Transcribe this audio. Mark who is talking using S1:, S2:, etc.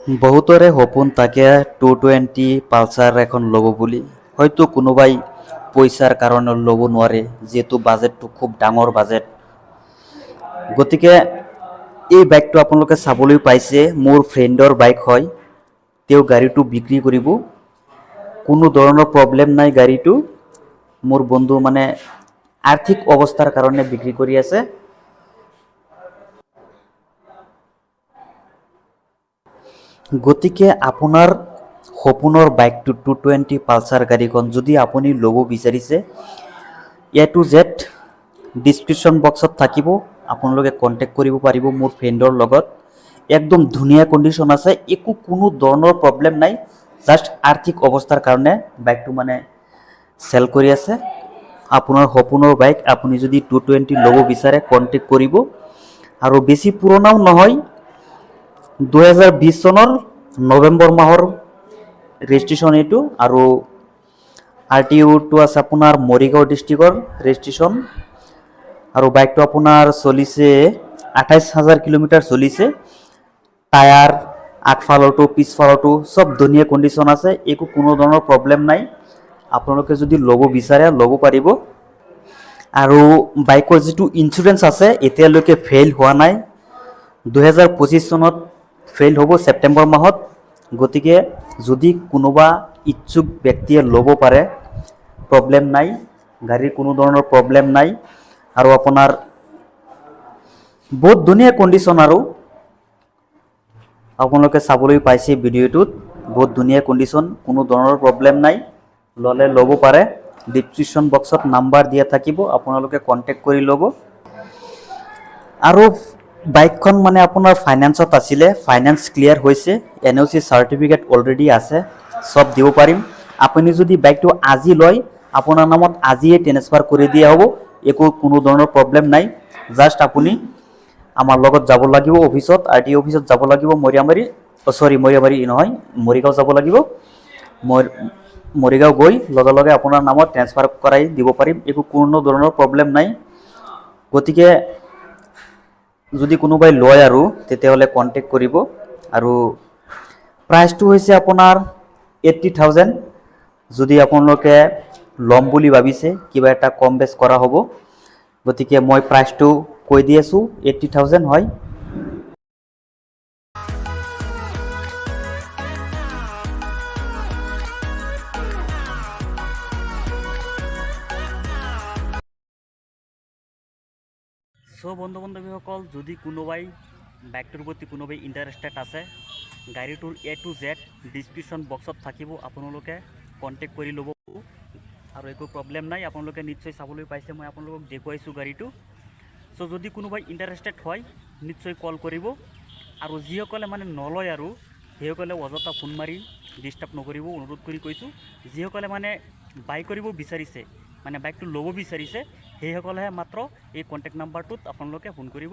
S1: বহুতৰে সপোন থাকে 220 পালচাৰ এখন ল'ব বুলি। হয়তো কোনোবাই পইচাৰ কাৰণে ল'ব নোৱাৰে, যিহেতু বাজেটটো খুব ডাঙৰ বাজেট। গতিকে এই বাইকটো আপোনালোকে চাবলৈ পাইছে, মোৰ ফ্ৰেণ্ডৰ বাইক হয়। তেওঁ গাড়ীটো বিক্ৰী কৰিব। কোনো ধৰণৰ প্ৰব্লেম নাই গাড়ীটো। মোৰ বন্ধু মানে আৰ্থিক অৱস্থাৰ কাৰণে বিক্ৰী কৰি আছে। গতিকে আপোনাৰ সপোনৰ বাইকটো, 220 পালচাৰ গাড়ীখন যদি আপুনি ল'ব বিচাৰিছে, এ টু জেড ডিছক্ৰিপশ্যন বক্সত থাকিব, আপোনালোকে কণ্টেক্ট কৰিব পাৰিব মোৰ ফ্ৰেণ্ডৰ লগত। একদম ধুনীয়া কণ্ডিশ্যন আছে, একো কোনো ধৰণৰ প্ৰব্লেম নাই। জাষ্ট আৰ্থিক অৱস্থাৰ কাৰণে বাইকটো মানে চেল কৰি আছে। আপোনাৰ সপোনৰ বাইক আপুনি যদি 220 ল'ব বিচাৰে, কণ্টেক্ট কৰিব। আৰু বেছি পুৰণাও নহয়, 2020 চনৰ নৱেম্বৰ মাহৰ ৰেজিষ্ট্ৰেশ্যন এইটো। আৰু আৰটিঅ'টো আছে আপোনাৰ মৰিগাঁও ডিষ্ট্ৰিক্টৰ ৰেজিষ্ট্ৰেশ্যন। আৰু বাইকটো আপোনাৰ চলিছে 28 হাজাৰ কিলোমিটাৰ চলিছে। টায়াৰ আগফালৰটো, পিছফালৰটো চব ধুনীয়া কণ্ডিশ্যন আছে, একো কোনো ধৰণৰ প্ৰব্লেম নাই। আপোনালোকে যদি ল'ব বিচাৰে, ল'ব পাৰিব। আৰু বাইকৰ যিটো ইঞ্চুৰেঞ্চ আছে, এতিয়ালৈকে ফেইল হোৱা নাই। 2025 চনত ফেইল হ'ব ছেপ্টেম্বৰ মাহত। গতিকে যদি কোনোবা ইচ্ছুক ব্যক্তিয়ে ল'ব পাৰে, প্ৰব্লেম নাই, গাড়ীৰ কোনো ধৰণৰ প্ৰব্লেম নাই। আৰু আপোনাৰ বহুত ধুনীয়া কণ্ডিশ্যন। আৰু আপোনালোকে চাবলৈ পাইছে ভিডিঅ'টোত, বহুত ধুনীয়া কণ্ডিশ্যন, কোনো ধৰণৰ প্ৰব্লেম নাই। ল'লে ল'ব পাৰে। ডিছক্ৰিপশ্যন বক্সত নাম্বাৰ দিয়া থাকিব, আপোনালোকে কণ্টেক্ট কৰি ল'ব। আৰু বাইকখন মানে আপোনাৰ ফাইনেন্সত আছিলে, ফাইনেন্স ক্লিয়াৰ হৈছে, এনঅ'চি চাৰ্টিফিকেট অলৰেডি আছে, চব দিব পাৰিম। আপুনি যদি বাইকটো আজি লয়, আপোনাৰ নামত আজিয়ে ট্ৰেন্সফাৰ কৰি দিয়া হ'ব, একো কোনো ধৰণৰ প্ৰব্লেম নাই। জাষ্ট আপুনি আমাৰ লগত যাব লাগিব অফিচত, আৰটিঅ' অফিচত যাব লাগিব, মৰিয়ামাৰী, চৰি, মৰিয়ামাৰী নহয়, মৰিগাঁও যাব লাগিব। মৰিগাঁও গৈ লগে লগে আপোনাৰ নামত ট্ৰেন্সফাৰ কৰাই দিব পাৰিম, একো কোনো ধৰণৰ প্ৰব্লেম নাই। গতিকে যদি কোনোবাই লয় আৰু, তেতিয়াহ'লে কণ্টেক্ট কৰিব। আৰু প্ৰাইচটো হৈছে আপোনাৰ 80,000। যদি আপোনালোকে ল'ম বুলি ভাবিছে, কিবা এটা কম বেছ কৰা হ'ব। গতিকে মই প্ৰাইচটো কৈ দি আছোঁ, 80,000 হয়। চ' বন্ধু বান্ধৱীসকল, যদি কোনোবাই বাইকটোৰ প্ৰতি কোনোবাই ইণ্টাৰেষ্টেড আছে, গাড়ীটোৰ এ টু জেড ডিছক্ৰিপশ্যন বক্সত থাকিব, আপোনালোকে কণ্টেক্ট কৰি ল'ব। আৰু একো প্ৰব্লেম নাই। আপোনালোকে নিশ্চয় চাবলৈ পাইছে, মই আপোনালোকক দেখুৱাইছোঁ গাড়ীটো। চ' যদি কোনোবাই ইণ্টাৰেষ্টেড হয়, নিশ্চয় কল কৰিব। আৰু যিসকলে মানে নলয় আৰু, সেইসকলে অযথা ফোন মাৰি ডিষ্টাৰ্ব নকৰিব, অনুৰোধ কৰি কৈছোঁ। যিসকলে মানে বাই কৰিব বিচাৰিছে, মানে বাইকটো ল'ব বিচাৰিছে, সেইসকলেহে মাত্ৰ এই কণ্টেক্ট নাম্বাৰটোত আপোনালোকে ফোন কৰিব।